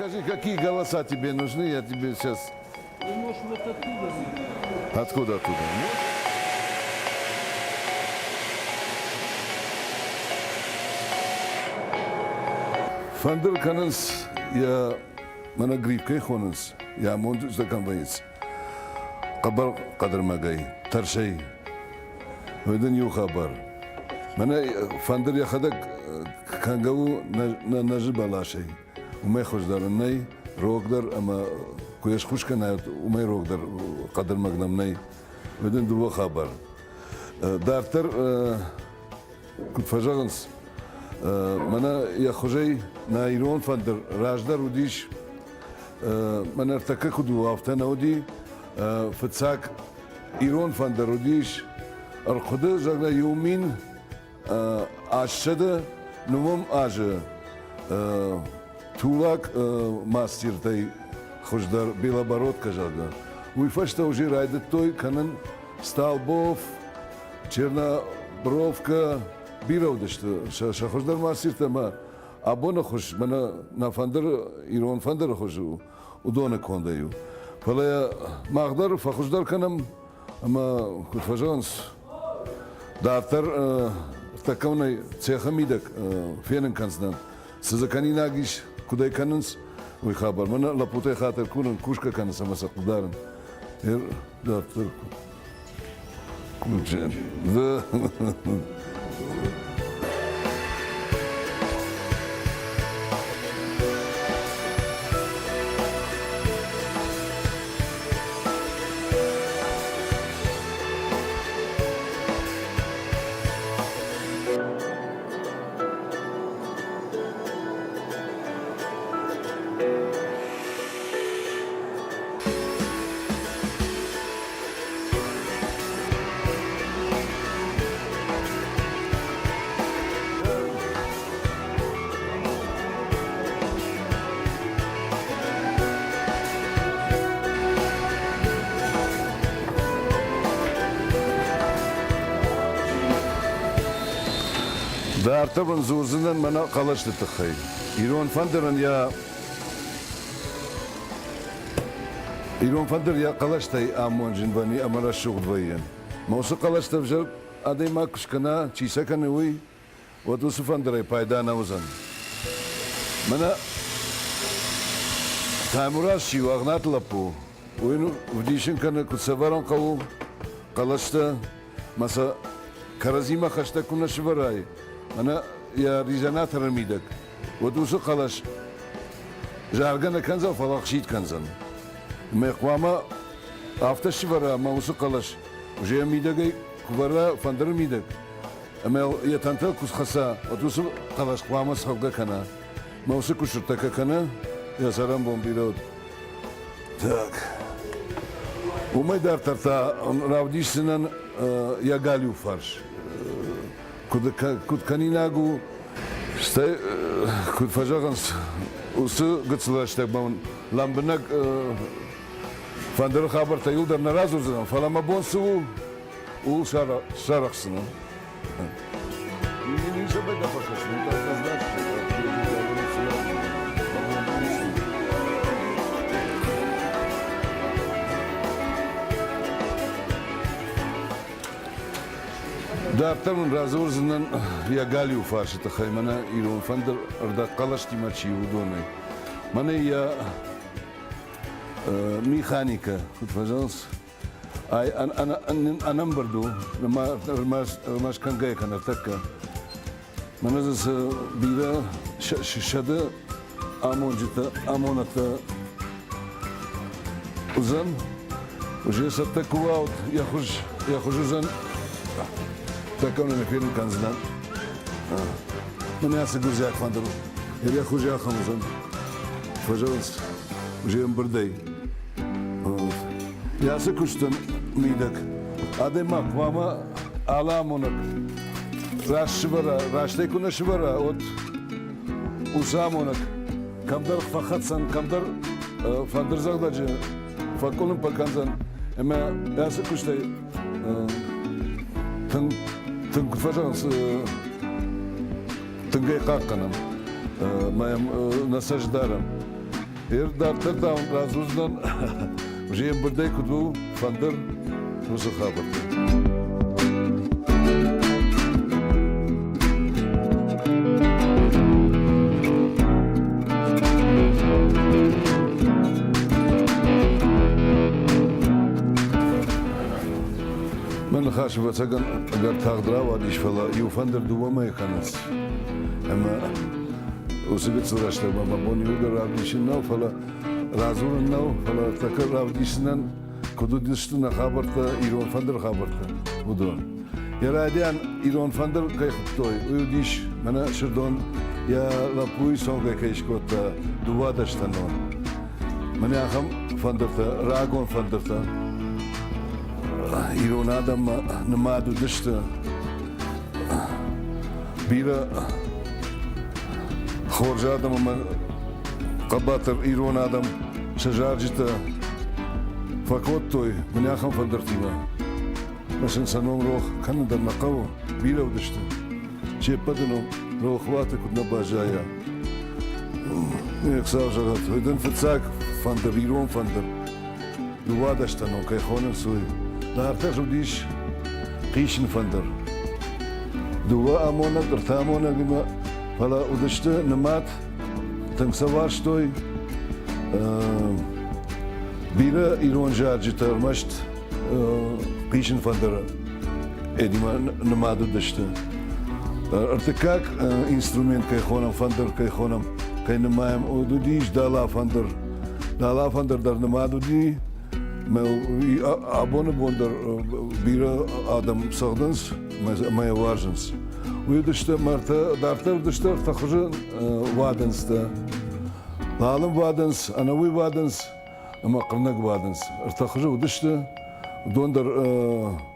Скажи, какие голоса тебе нужны, я тебе сейчас... Ты можешь вот оттуда. Откуда оттуда? Фӕндыр кӕнынц йӕ мӕнӕ грипп кӕй хонынц, йӕ амонд кӕм вӕййынц. Хъӕбӕр хъӕдырмӕгӕй, тӕрсӕй. Уый дын иу хабар. Мӕнӕ фӕндыр йӕхӕдӕг кӕнгӕ у нӕ нӕзы бӕласӕй. Уымӕй хуыздӕр ын нӕй, рогдӕр ӕмӕ куы йӕ схус кӕнай, уымӕй рогдӕр хъӕдырмӕг нӕм нӕй. Уый дын дыууӕ хабар. Дарддӕр куыд фӕзӕгъынц, мӕнӕ йӕ хуызӕй нӕ ирон фӕндыр раздӕр уыдис, мӕнӕ ӕртӕккӕ куыд у, афтӕ нӕ уыди. Фыццаг ирон фӕндыр уыдис ӕрхъуыды, зӕгъгӕ, 1800 нывом азы тулаг мастертӕй хуыздӕр Белобородка, зӕгъгӕ. Уый фӕстӕ уже райдыдтой кӕнын Столбов, Чернобровка, бирӕ уыдысты сӕ хуыздӕр мастертӕ ӕмӕ абоны хуыз мӕнӕ нӕ фӕндыр, ирон фӕндыры хуыз у, уыдоны кондӕй у. Фӕлӕ мах дӕр фӕхуыздӕр кӕнӕм ӕмӕ куыд фӕзӕгъынц, дарддӕр ӕртӕккӕ цехы мидӕг фенын кӕндзынӕн, цы дзы кӕнинаг ис, куыд ӕй кӕнынц, уый хабар. Мӕнӕ лӕппутӕй хатыр курын, кусгӕ кӕнынц ӕмӕ сӕ хъыгдарын. Дарддӕр Да. Дарддӕр уын дзурдзынӕн мӕнӕ хъӕлӕсты тыххӕй. Ирон фӕндырӕн йӕ Ирон фӕндыр йӕ хъӕлӕстӕй амонджын вӕййы ӕмӕ рӕсугъд вӕййы. Мӕ уыцы хъӕлӕстӕ ӕвзӕр адӕймаг куы скӕна, чи сӕ кӕны, уый, уӕд уыцы фӕндырӕй пайда нӕ уыдзӕн. Мӕнӕ Таймураз чи у, Агънаты лӕппу, уый йын ӕвдисын кӕны, куыд сӕвӕрын хъӕуы хъӕлӕстӕ, мӕ сӕ кӕрӕдзимӕ хӕстӕг куы нӕ сывӕрай, мӕнӕ йӕ резонаторы мидӕг, уӕд уыцы хъӕлӕс заргӕ нӕ кӕндзӕн, фӕлӕ ӕхсид кӕндзӕн. Мӕ хъуамӕ афтӕ сывӕра, ӕмӕ уыцы хъӕлӕс уже йӕ мидӕгӕй куы вӕра фӕндыры мидӕг, ӕмӕ йӕ тӕнтӕ куы схӕца, уӕд уыцы хъӕлӕс хъуамӕ схӕлгӕ кӕна. Мӕ уыцы куыстытӕ кӕ кӕны, йӕ цӕрӕнбон бирӕ уыд. Так. Уымӕй дарддӕр та равдисдзынӕн йӕ галиу фарс. Куыд кӕнинаг у, стӕй куыд фӕзӕгъынц, уыцы гыццыл рӕстӕгмӕ мын лӕмбынӕг фӕндыры хабӕрттӕ иуылдӕр нӕ радзурдзынӕн, фӕлӕ мӕ бон цы у, ууыл сарӕхсдзынӕн. Дарддӕр мын радзурдзынӕн йӕ галиу фарсы тыххӕй, мӕнӕ ирон фӕндыр ӕрдӕгхъӕлӕстимӕ чи у, уыдонӕй. Мӕнӕ йӕ механикӕ, куыд фӕзӕгъынц, ай ӕнӕмбырд у, ӕрмӕст кӕнгӕйӕ кӕнӕ ӕртӕккӕ. Мӕнӕ дзы цы бирӕ сӕдӕ амонджытӕ, амонӕгтӕ уыдзӕн, уже цӕттӕ куы уа, йӕ хуыз, йӕ хуыз уыдзӕн. Тӕккӕ нын фенын кӕндзынӕн. Мӕнӕ ацы гуырдзиаг фӕндыр, йӕ хуыз ахӕм уыдзӕн. Фӕзӕгъынц, уже ӕмбырдӕй. Йӕ ацы куыстӕн мидӕг адӕймаг хъуамӕ алы амонӕг раст сывӕра, растӕй куы нӕ сывӕра, уӕд уыцы амонӕг кӕмдӕр фӕхӕцдзӕн, кӕмдӕр фӕндырдзӕгъдӕджы фӕкъуылымпы кӕндзӕн ӕмӕ ацы куыстӕй тынг, тынг куыд фӕзӕгъынц, тынгӕй хъахъхъӕнӕм, ӕмӕ йӕм нӕ цӕст дарӕм. Ер дарддӕр та уын радзурдзынӕн, уже ӕмбырдӕй куыд у фӕндыр, уыцы хабӕрттӕ. Мӕ ныхас, ӕвӕццӕгӕн, ӕгӕр тагъд рауадис, фӕлӕ иу фӕндыр дыууӕ мӕйы кӕнынц. Ӕмӕ уыцы гыццыл рӕстӕгмӕ мӕ бон иуылдӕр равдисын нӕу, фӕлӕ радзурын нӕу, фӕлӕ тӕккӕ равдисынӕн куыд уыдысты нӕ хабӕрттӕ, ирон фӕндыр хабӕрттӕ, уыдон. Йӕ райдиан ирон фӕндыр кӕй хуыдтой, уый уыдис, мӕнӕ Сырдон йӕ лӕппуйы цонгӕй кӕй скодта дыууадӕстӕнон. Мӕнӕ ахӕм фӕндыртӕ, рагон фӕндыртӕ ирон адӕммӕ нымад уыдысты. Бирӕ хорз адӕм ӕмӕ хъӕбатыр ирон адӕм сӕ зарджытӕ фӕкодтой мӕнӕ ахӕм фӕндыртимӕ. Мӕ сын сӕ ном рох кӕнын дӕр нӕ хъӕуы, бирӕ уыдысты. Се ппӕты ном рохуаты куыд нӕ баззайа. Ӕхсӕв зӕгъӕд, уый дын фыццаг фӕндыр, ирон фӕндыр. Дыууадӕстӕнон кӕй хонынц, уый. Дарддӕр уыдис хъисын фӕндыр. Дыууӕ амонӕг, ӕртӕ амонӕгимӕ, фӕлӕ уыдысты нымад, тынг сӕ уарзтой. Бирӕ ирон зарджытӕ ӕрмӕст хъисын фӕндыры эдимӕ нымад уыдысты. Ӕртыккаг инструмент кӕй хонӕм, фӕндыр кӕй хонӕм, кӕй нымайӕм, уыдис дала фӕндыр. Дала фӕндыр дӕр нымад уыди. Абоны бон дӕр бирӕ адӕм цӕгъдынц ӕмӕ йӕ уарзынц. Уый уыдысты мӕртӕ, дарддӕр уыдысты ӕртӕ хуызы уадындзтӕ. Лалым уадындз, ӕнӕуый уадындз ӕмӕ хъырнӕг уадындз. Ӕртӕ хуызы уыдысты, уыдон дӕр,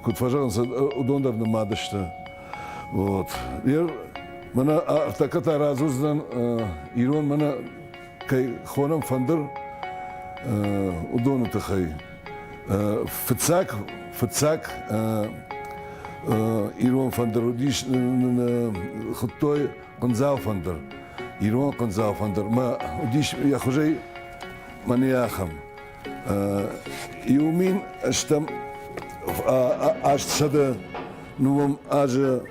куыд фӕзӕгъынц, уыдон дӕр нымад сты. Вот. Мӕнӕ ӕртӕккӕ та радзурдзынӕн ирон мӕнӕ кӕй хонӕм фӕндыр, уыдоны тыххӕй. Фыццаг, фыццаг ирон фӕндыр уыдис, хуыдтой хъындзау фӕндыр. Ирон хъындзау фӕндыр. Мӕ уыдис йӕ хуызӕй мӕнӕ ахӕм. Иу мин стӕм 800 нуӕм азы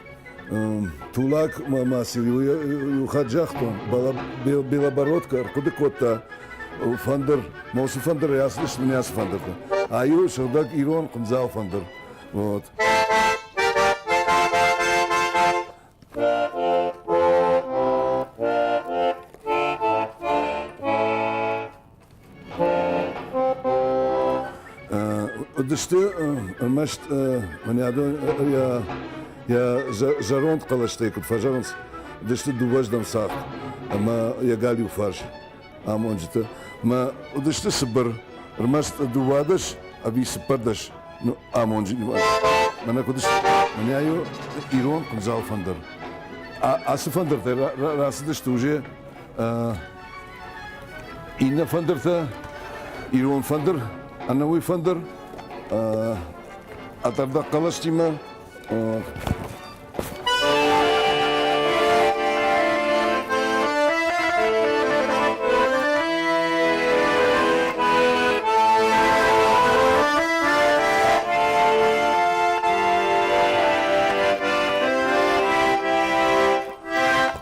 Тулак ма сын иу хатт загътон, Белобородка ӕрхъуыды кодта фӕндыр, мосы фӕндырӕй ацыдысты мын ацы фӕндыртӕ. А иу сыгъдӕг ирон хъындзау фӕндыр. Вот. Уыдысты ӕрмӕст мӕнӕ йӕ зӕронд хъӕлӕстӕй куыд фӕзӕгъынц, уыдысты дыууӕздӕм цагъд ӕмӕ йӕ галиу фарс амонджытӕ. Мӕ уыдысты цыбыр, ӕрмӕст 12 ӕви 14 амонджытимӕ. Мӕнӕ куыд сты, мӕнӕ ирон хъуындзау фӕндыр. Ацы фӕндыртӕ рацыдысты уже Иннӕ фӕндыртӕ, ирон фӕндыр, ӕнӕуый фӕндыр, ӕдӕрдӕг хъӕлӕстимӕ.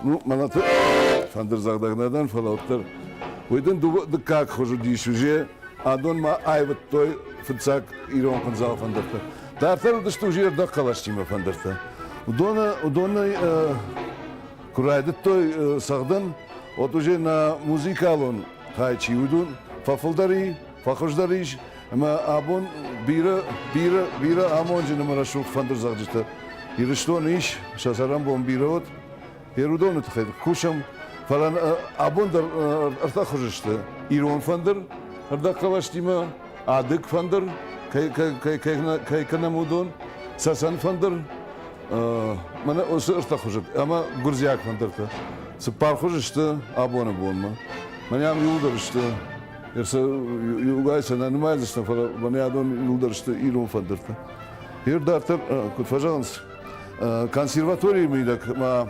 Ну, мӕнӕ фӕндырдзӕгъдӕг нӕ дӕн, фӕлӕ уӕддӕр уый дын дыккаг хуыз уыдис уже. Адон ма аивыдтой фыццаг ирон хъуындзау фӕндыртӕ. Дарддӕр уыдысты уже ӕрдӕгхъӕлӕстимӕ фӕндыртӕ. Уыдоны, уыдонӕй куы райдыдтой цӕгъдын, уӕд уже нӕ музыкалон хай чи уыдон фӕфылдӕр и, фӕхуыздӕр ис, ӕмӕ абон бирӕ, бирӕ, бирӕ амонджын ӕмӕ рӕсугъд фӕндырдзӕгъджытӕ Ирыстоны ис, сӕ цӕрӕнбон бирӕ уыд. Уыдоны тыххӕй кусӕм, фӕлӕ абон дӕр ӕртӕ хуызы сты. Ирон фӕндыр ӕрдӕгхъӕлӕстимӕ, адыг фӕндыр, кӕй кӕнӕм уыдон, цӕцӕн фӕндыр, мӕнӕ уыцы ӕртӕ хуызы ӕмӕ гуырдзиаг фӕндыртӕ. Цыппар хуызы сты абоны бонмӕ. Мӕнӕ ам иууылдӕр сты, иугай сӕ нӕ нымайдзыстӕм, фӕлӕ мӕнӕ адон иууылдӕр сты ирон фӕндыртӕ. Ир дарддӕр, куыд фӕзӕгъынц, Консерваторийы мидӕг ма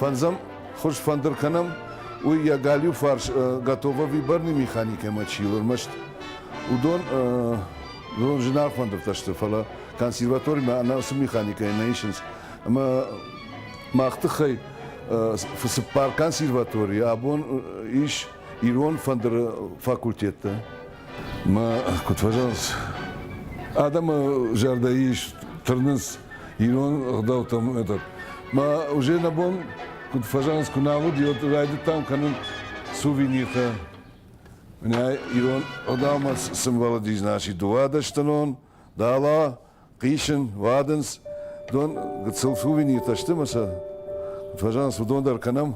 фӕндзӕм хуыз фӕндыр кӕнӕм. Уый йӕ галиу фарс готова выборный механикӕмӕ чи у, ӕрмӕст уыдон уыдон зынаргъ фӕндыртӕ сты, фӕлӕ консерваторимӕ ӕнӕ уыцы механикӕйы нӕ исынц. Ӕмӕ мах тыххӕй цыппар консерваторийы абон ис ирон фӕндыры факультеттӕ. Мӕ куыд фӕзӕгъынц, адӕмы зӕрдӕ ис, тырнынц ирон ӕгъдӕуттӕм этот. Мӕ уже нӕ бон, куыд фӕзӕгъынц, куы нал уыд, уӕд райдыдтам кӕнын сувениртӕ. Мӕнӕ ирон ӕгъдаумӕ сымбӕлыди, значит, дыууадӕстӕнон, дала, хъисын, уадындз, дон гыццыл сувениртӕ сты ӕмӕ сӕ фӕзӕгъынц, уыдон дӕр кӕнӕм.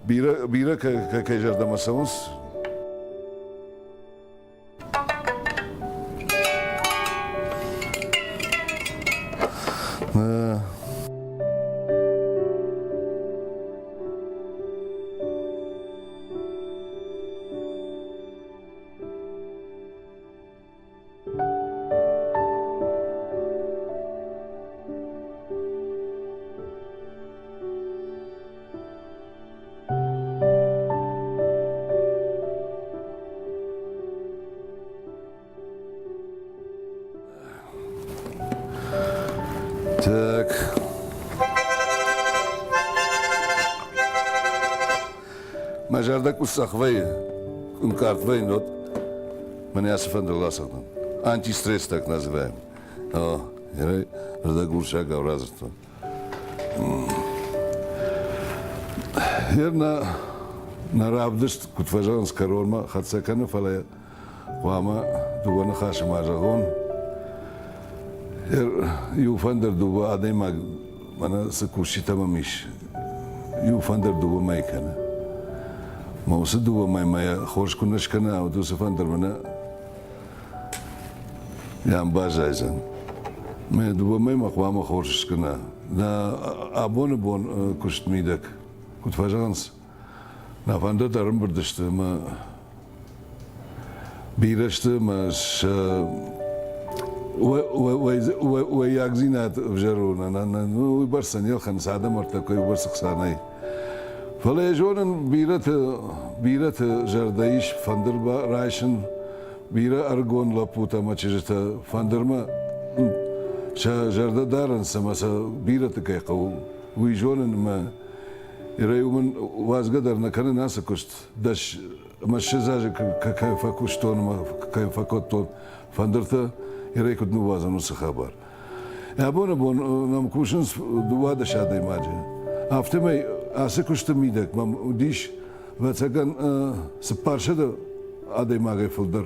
Бирӕ, бирӕ кӕй зӕрдӕмӕ цӕуынц. Так. Мӕ зӕрдӕ къуыццах вӕййы, ӕнкъард вӕййын, уӕд мӕнӕ ацы фӕндырыл ацӕгъдын. Антистресс так называем. О, рдӕг урсагау радзырдтон. Гьер нӕ, нӕ равдыст, куыд фӕзӕгъынц, кӕронмӕ хӕццӕ кӕны, фӕлӕ хъуамӕ дыууӕ ныхасы ма зӕгъон. Гьер иу фӕндыр дыууӕ адӕймаг мӕнӕ цы кусджытӕ мӕм ис, иу фӕндыр дыууӕ мӕй кӕны. Мӕ уыцы дыууӕ мӕймӕ хорз куы нӕ скӕна, уӕд уыцы фӕндыр мӕнӕ йӕм баззайдзӕн. Мӕ дыууӕ мӕймӕ хъуамӕ хорз скӕна. Нӕ абоны бон куыст мидӕг, куыд фӕзӕгъынц, нӕ фӕндыртӕ ӕрӕмбырд сты ӕмӕ бирӕ сты ӕмӕ сӕ уӕййагдзинад ӕвзӕр у. Уыйбӕрц сӕ не лхӕнынц, адӕм ӕртӕккӕ уыйбӕрц ӕхца нӕй. Фӕлӕ йӕ зонын, бирӕты, бирӕты зӕрдӕ ис фӕндыр райсын, бирӕ ӕрыгон лӕппутӕ ӕмӕ чызджытӕ фӕндырмӕ сӕ зӕрдӕ дарынц ӕмӕ сӕ бирӕты кӕй хъӕуы, уый зонын ӕмӕ Ирӕй уымӕн уадзгӕ дӕр нӕ кӕнын ацы куыст. Дӕс ӕмӕ 20 азы кӕй фӕкуыстон ӕмӕ кӕй фӕкодтон фӕндыртӕ, Ирӕй куыд ныууадзӕн уыцы хабар. Абоны бон нӕм кусынц 12 адӕймаджы. Афтӕмӕй ацы куысты мидӕг мӕм уыдис, ӕвӕццӕгӕн, 400 адӕймагӕй фылдӕр.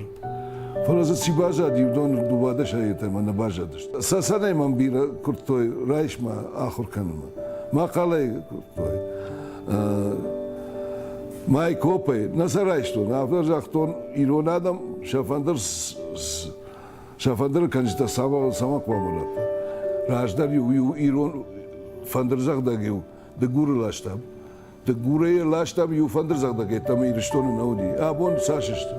Фӕлӕ дзы чи баззади, уыдон 12 йеддӕмӕ нӕ баззадысты. Цӕцӕнӕй мӕм бирӕ куырдтой райс мӕ ахуыр кӕнынмӕ. Мӕхъӕлӕй куырдтой. Майкопӕй нӕ сӕ райстон. Афтӕ загътон, ирон адӕм сӕ фӕндыр сӕ фӕндыры кӕнджытӕ цӕмӕ хъуамӕ радтой. Раздӕр-иу иу ирон фӕндырдзӕгъдӕг-иу Дыгуры ластам. Дыгурӕй ластам иу фӕндырдзӕгъдӕг йеддӕмӕ Ирыстоны нӕ уыди. Абон цас сты?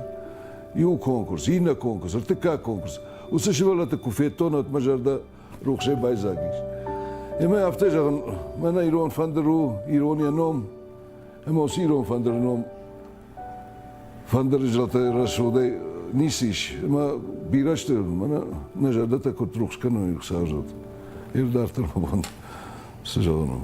Иу конкурс, иннӕ конкурс, ӕртыккаг конкурс. Уыцы сывӕллӕтты куы федтон, уӕд мӕ зӕрдӕ рухсӕй байдзаг ис. Ӕмӕ афтӕ зӕгъын, мӕнӕ ирон фӕндыр у, ирон йӕ ном, ӕмӕ уыцы ирон фӕндыры ном фӕндыры зӕлтӕ рӕсугъдӕй ницы ис. Ӕмӕ бирӕ сты, мӕнӕ нӕ зӕрдӕтӕ куыд рухс кӕной, Хуыцау зӕгъӕд. Ир дарддӕр мӕ бон цы зӕгъын у.